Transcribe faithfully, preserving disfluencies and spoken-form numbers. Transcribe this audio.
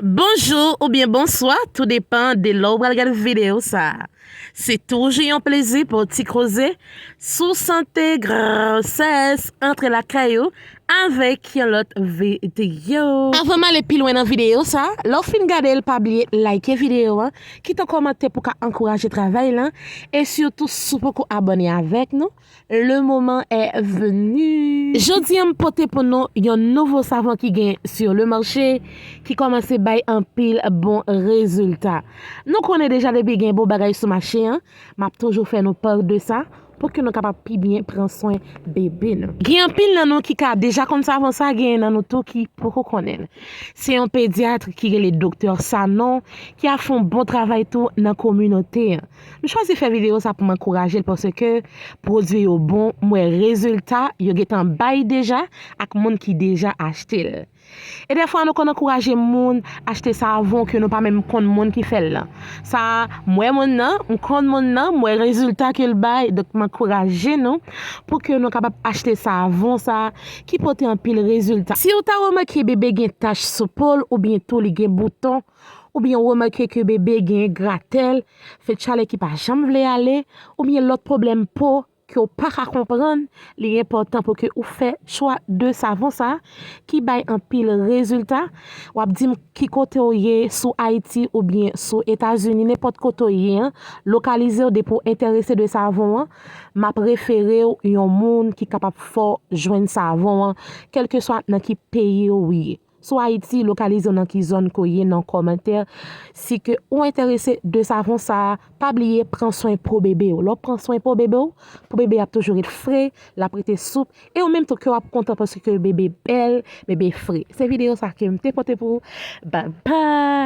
Bonjou oubyen bonswa, tou depan de lè w pral gade videyo sa a. Se toujou yon plezi pou ti koze sou sante, gwosès, antre lakay ou avèk yon lòt videyo. Avan m ale pi lwen nan videyo sa a, lè w fin gade l, pa bliye like videyo an, kite yon kòmantè pou ka ankouraje travay lan, e sitou si w poko abòne avèk nou, le moment est venu. Jodi a, m pote pou nou yon nouvo savon ki gen sur le marché, ki kòmanse bay anpil bon rezilta. Nou konnen deja depi gen bon bagay sou mache an, m ap toujou fè nou pa de sa, pou ke nou kapab pi byen pran swen bebe nou. Gen anpil nan nou ki ka deja konn savon sa, gen nan nou tou ki poko konnen l. Se yon pedyat ki rele Doktè Sanon, ki ap fè yon bon travay tou nan kominote an. M chwazi fè videyo sa pou m ankouraje l paske pwodui yo bon, m wè rezilta yo gentan bay deja ak moun ki deja achte l. E dèfwa nou konn ankouraje moun achte savon ke nou pa menm konn moun ki fè l lan. Sa, m wè moun nan, m konn moun nan, m wè rezilta ke l bay, donk m ankouraje nou pou ke nou kapab achte savon sa ki pote anpil rezilta. Si w ta remake bebe gen tach sou po l, oubyen tou li gen bouton, oubyen w remake ke bebe gen gratèl, fè chalè ki pa janm vle ale, oubyen lòt pwoblèm po ke w pa ka konprann, li enpòtan pou ke ou fè chwa de savon sa ki bay anpil rezilta. W ap di m ki kote w ye, sou Ayiti oubyen sou Etazini, nenpòt kote w ye an, lokalize w depi w enterese de savon an, m ap refere w yon moun ki kapab fè w jwenn savon an, kèlkeswa nan ki peyi w ye. Sou Ayiti, lokalize w nan ki zòn ke w ye nan kòmantè. Si ke ou enterese de savon sa a, pa bliye pran swen po bebe w. Lè w pran swen po bebe w, po bebe ap toujou ret fre, l ap rete soup, e ou menm tou kè w ap kontan paske bebe bèl, bebe fre. Se videyo sa ke m te pote pou ou. Bye bye!